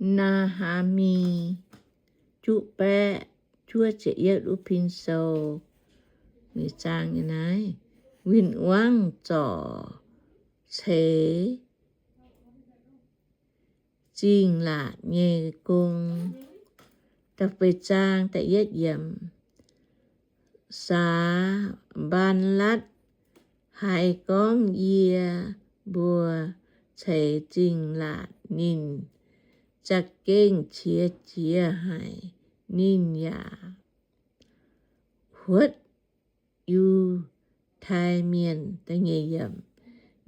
Naa^haa^mi juqv baeqv juov ziepc yietv uv pin sou. Zaang nyei naaiv, win-wangv zorc ceix zingh laatc nyei gong. Da'feix zaang da'yietv yiemc. Saa^mbaan^latv haiz gorngv yie mbuo ceix zingh laatc, ninh za'gengh qiex jiez haic. Ninh yaac huotv Yiutai Mienh.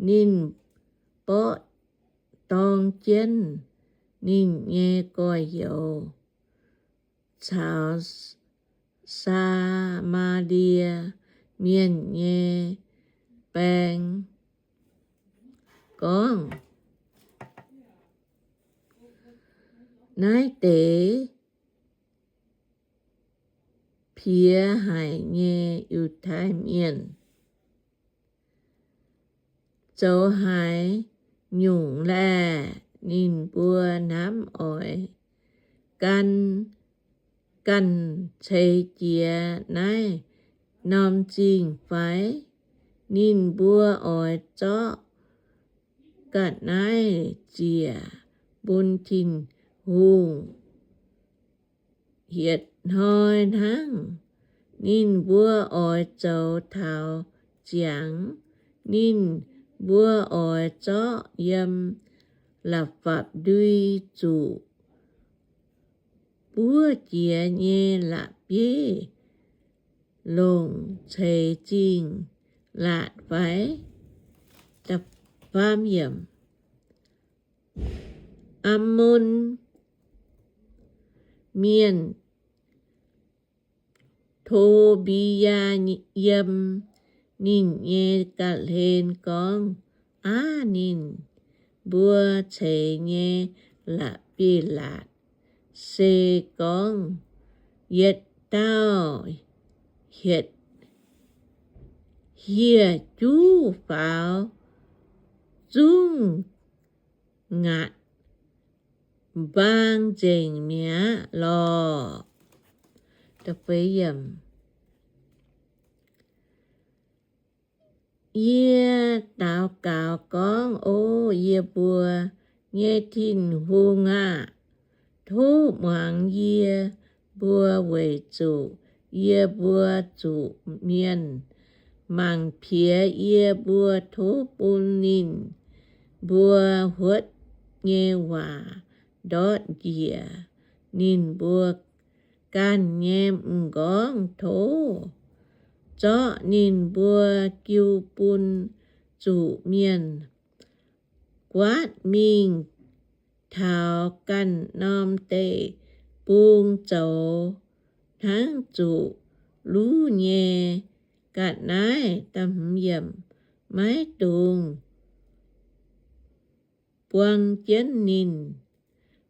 Ninh mborqv dorng jienv ninh nyei gorx-youz caux Saa^maa^lie Mienh nyei baeng gorngv, Naaiv deix piex haic nyei Yiutai Mienh zoux haaix nyungc laeh? Ninh mbuo hnamv oix gan, ganh ceix jiez naaiv norm zingh fai? Ninh mbuo oix zorqv ga'naaiv ziec bun Tin-Hungh hietc hnoi hnangv. Ninh mbuo oix zoux taux ziangx. Ninh mbuo oix zorqv yiem la'fapv-ndui zuqc buov jiex nyei la'bieiv longc ceix zingh laatc fai? Ammon Mienh, To^mbi^yaa, yiem ninh nyei ga'hlen gorngv, Aav, ninh mbuo ceix nyei la'bieiv-laatc se gorngv yietc dauh hietc hieh juv faaux zungv ngaatc mbaang nzengc mi'aqv lorqc. Yie daux gaux gorngv, O yie mbuo nyei Tin-Hungh aah! Tov muangx yie mbuo weic zuqc yie mbuo zuqc mienh mangc piex yie mbuo. Tov bun ninh mbuo huotv nyei waac ndortv njiec ninh mbuo ganh nyei m'nqorngv. Tov zorqv ninh mbuo jiu bun zuqc mienh guaatv mingh taux ganh norm deic-bung zoux hnangv zuqc luv nyei ga'naaiv. Maiv dungx buang jienv ninh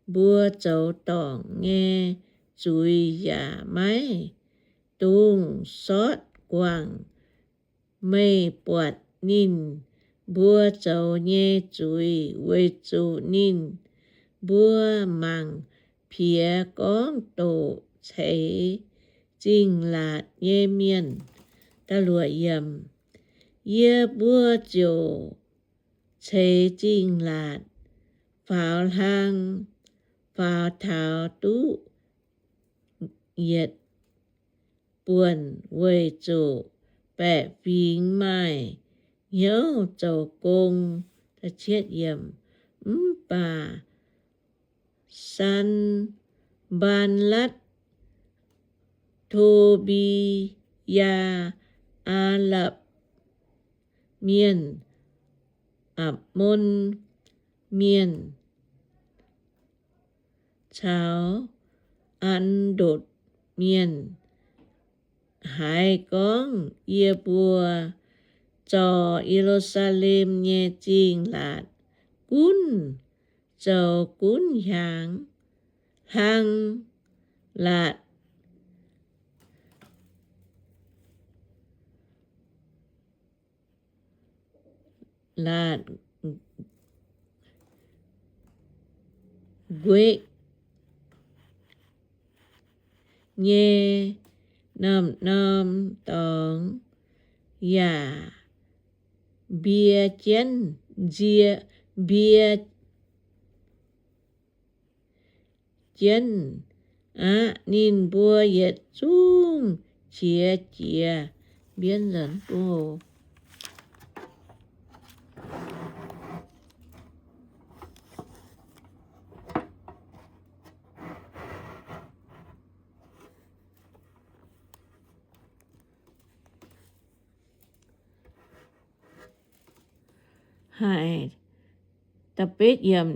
mbuo zoux dorngc nyei zuiz, yaac maiv dungx sortv guangc meih buatc ninh mbuo zoux nyei zuiz, weic zuqc ninh mbuo mangc piex gorngv doqc ceix zingh laatc nyei mienh. Yie mbuo ziouc ceix zingh laatc faaux hlang, faaux taux duqv yietc buonc, weic zuqc baeqc fingx maaih hnyouv zoux gong. Mv baac Sanx^mbaa^latv, To^mbi^yaa, Aa^lapv Mienh, Ammon Mienh, caux An^ndotc Mienh haiz gorngv yie mbuo zorc Ye^lu^saa^lem nyei zingh laatc gunv zoux gunv hiaangx hlang laatc, laatc nquekv nyei norm-norm dorngx yaac mbie jienv nzie, mbie jienv aqv. Ninh mbuo yietc zungv qiex jiez mbienv nzengc. Haic.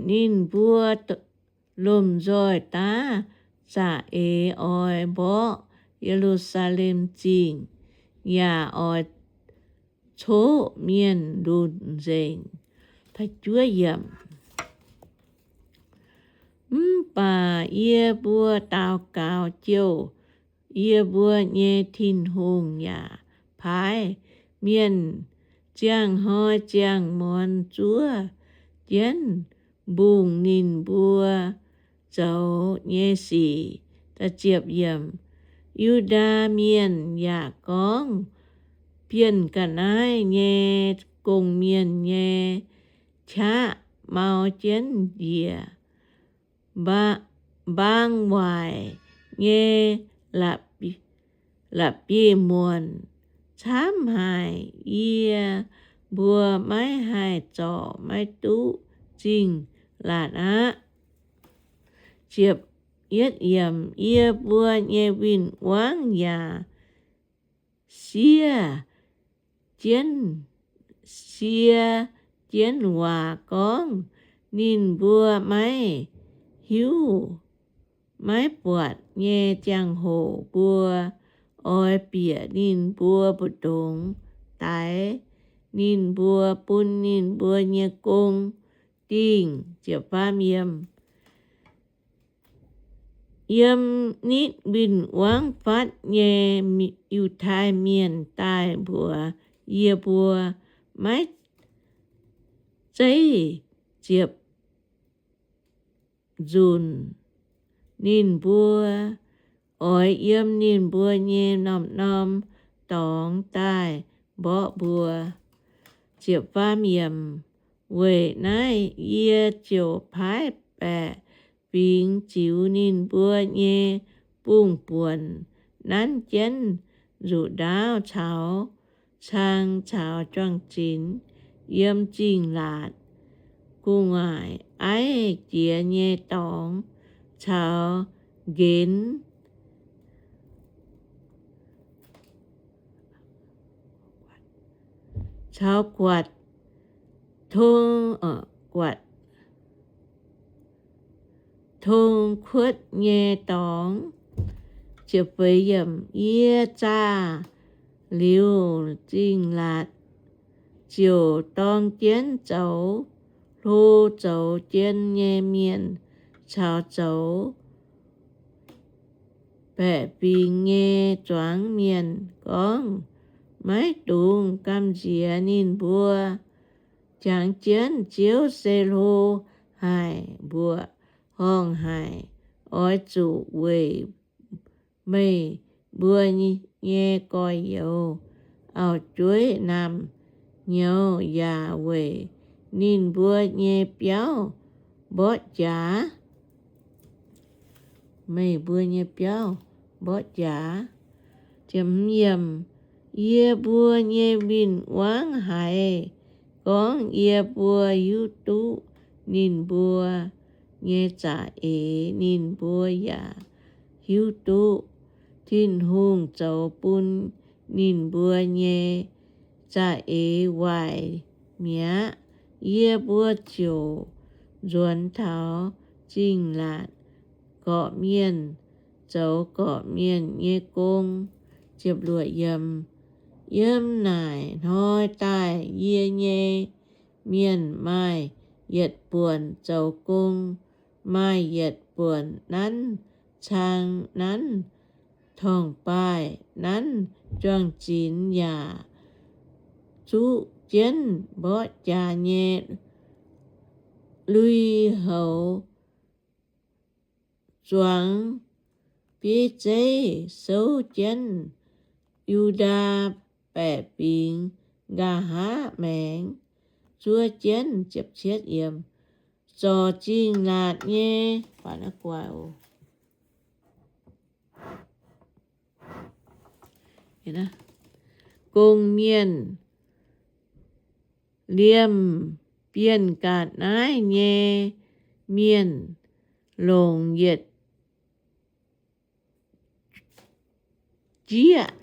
Ninh mbuo lomh nzoih daav za'eix oix mborqv Ye^lu^saa^lem Zingh, yaac oix coqv mienh lunc nzengc. Mv baac yie mbuo daux gaux jouh yie mbuo nyei Tin-Hungh yaac paaiv mienh ziangh hnoi ziangh muonz zuov jienv mbungh ninh mbuo zoux nyei sic. Yu^ndaa Mienh yaac gorngv, Bienh ga'naaiv nyei gong-mienh nyei qaqv mau jienv njiec, mbaang waaic nyei la'bieiv-muonc camv haic. Yie mbuo maiv haih zorc, maiv duqv zingh laatc aqv. Yie mbuo nyei win-wangv yaac siev jienv, siev jienv waac gorngv, Ninh mbuo maiv hiuv, maiv buatc nyei ziangh hoc mbuo oix bieqc ninh mbuo mbu'ndongx daix ninh mbuo, bun ninh mbuo nyei gong dingh. Yiem nitv win-wangv fatv nyei Yiutai Mienh daaih mbuox yie mbuo, maiv zeiz ziepc nzunc ninh mbuo oix yiem ninh mbuo nyei norm-norm dorngx daaih mborqv mbuo. Weic naaiv yie ziouc paaiv baeqc fingx ziux ninh mbuo nyei bungh buonc, nanv jienv nzuqc ndaauv caux cang caux juang-zinx yiem zingh laatc, gu'nguaaic aiv jiex nyei dorngx, caux nqenx, caux guatc tong, guatc tong kuotv nyei dorngx. Yie zaah liuz zingh laatc, ziouc dorng jienv zoux hlo zoux jien nyei mienh caux zoux baeqc fingx nyei zuangx mienh gorngv, Maiv dungx gamh nziex ninh mbuo. Jangx jienv Ziouv se hlo haic mbuoqc horngh haic, oix zuqc weic meih mbuo nyei gorx-youz auv-jueiv naamh nyouz yaac weic ninh mbuo nyei biauv mborqv jaax. Meih mbuo nyei biauv mborqv jaax. Yie mbuo nyei win-wangv haiz gorngv yie mbuo hiuv duqv ninh mbuo nyei za'eix, ninh mbuo yaac hiuv duqv Tin-Hungh zoux bun ninh mbuo nyei za'eix waaic mi'aqv. Yie mbuo ziouc nzuonx taux zingh laatc, gorqv-mienh zoux gorqv-mienh nyei gong. Yiem naaic hnoi daaih yie nyei mienh maaih yietc buonc zoux gong, maaih yietc buonc nanv cang, nanv torngv-baaih, nanv juang-zinx, yaac zuqv jienv mborqv jaax nyei lui-houx zuangx bieiv zeiv souv jienv Yu^ndaa baeqc fingx, nqa'haav maengx zuov jienv. Zorc Zingh Laatc nyei gong-mienh, liemh bienh ga'naaiv nyei mienh, longc yietc jieqv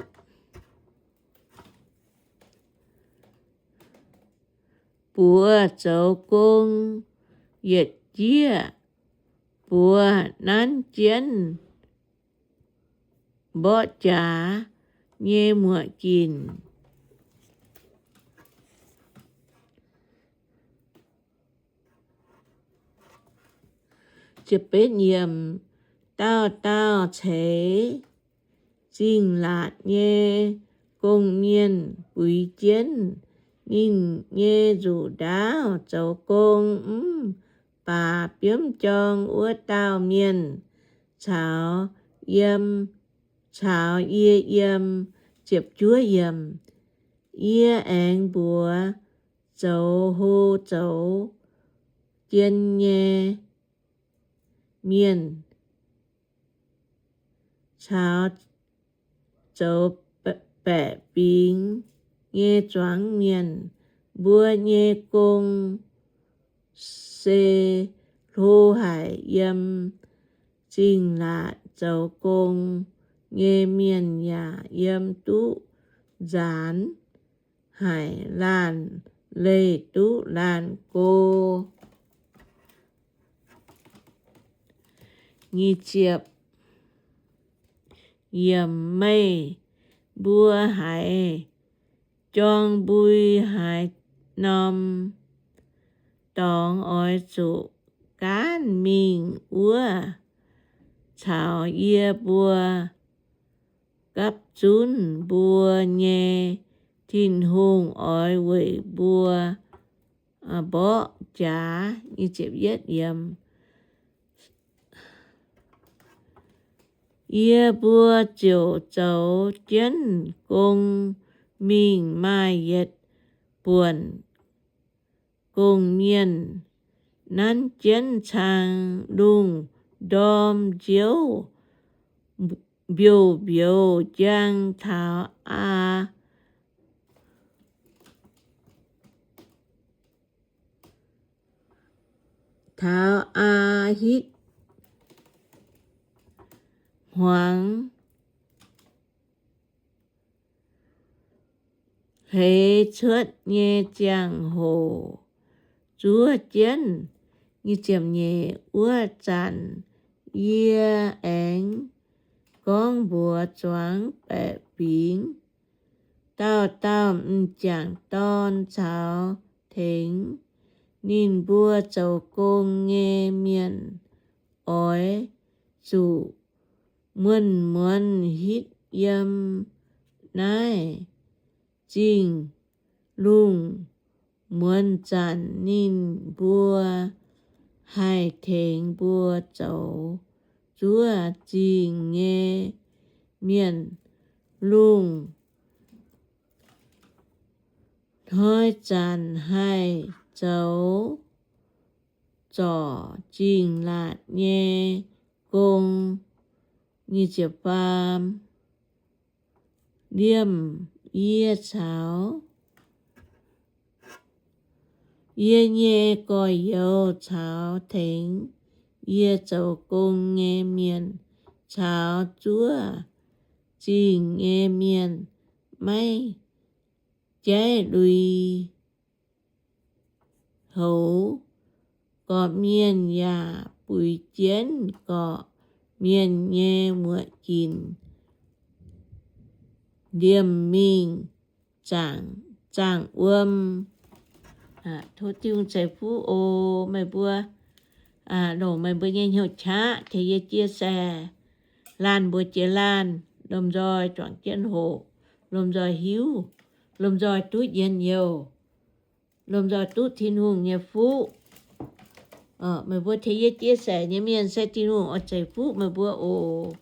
buoz zoux gong, yietc jieqv buoz nanv jienv mborqv jaax nyei muoqc ginc. Dauh dauh ceix Zingh Laatc nyei gong-mienh buix jienv ninh nyei nzuqc ndaauv zoux gong, mv baac biomv jorng wuov dauh mienh caux yiem, caux yie yiem. Yie aengx mbuox zoux hlo zoux jien nyei mienh caux zoux baeqc fingx nyei zuangx mienh, mbuo nyei gong se hlo haic. Yiem Zingh Laatc zoux gong nyei mienh yaac yiem duqv nzaanx haic, laanh leih duqv laanh go. Meih mbuo haiz jorng mbui haaix norm dorngx, oix zuqc gaanv mingh wuov caux yie mbuo gapv zunv mbuo nyei. Tin-Hungh oix weic mbuo mborqv jaax. Yie mbuo ziouc zoux jienv gong mingh maaih yietc buonc gong-mienh nanv jienv cang lungh ndorm nziouv, mbiouh mbiouz njang taux aa, taux Aa^hitv hmuangx hleix cuotv nyei ziangh hoc zuov jienv. Wuov zanc yie aengx gorngv mbuox zuangx baeqc fingx, dauh dauh m'jangc dorn caux tengx ninh mbuo zoux gong nyei mienh oix zuqc muonz-muonz hitv yiem naaiv zingh lungh. Muonz zanc ninh mbuo haih tengx mbuo zoux zuov zingh nyei mienh lungh. Hnoi zanc haih zoux zorc Zingh Laatc nyei gong. Liemh yie caux yie nyei gorx-youz caux tengx yie zoux gong nyei mienh caux zuov zingh nyei mienh maiv jaiv lui-houx. Gorqv-mienh yaac buix jienv gorqv-mienh nyei muoqc ginc liemh mingh zaangc wuom. Tov Tin-Hungh ceix fuqv oc. Meih mbuo longc meih mbuo nyei hnyouv qaqv tengx yie chia sẻ, laanh mbuox jiex laanh, lomh nzoih juangc jienv hoqc, lomh nzoih hiuv, lomh nzoih duqv njien-youh, lomh nzoih duqv Tin-Hungh nyei fuqv. Meih mbuo tengx yie chia sẻ nyei mienh se Tin-Hungh oix ceix fuqv meih mbuo oc.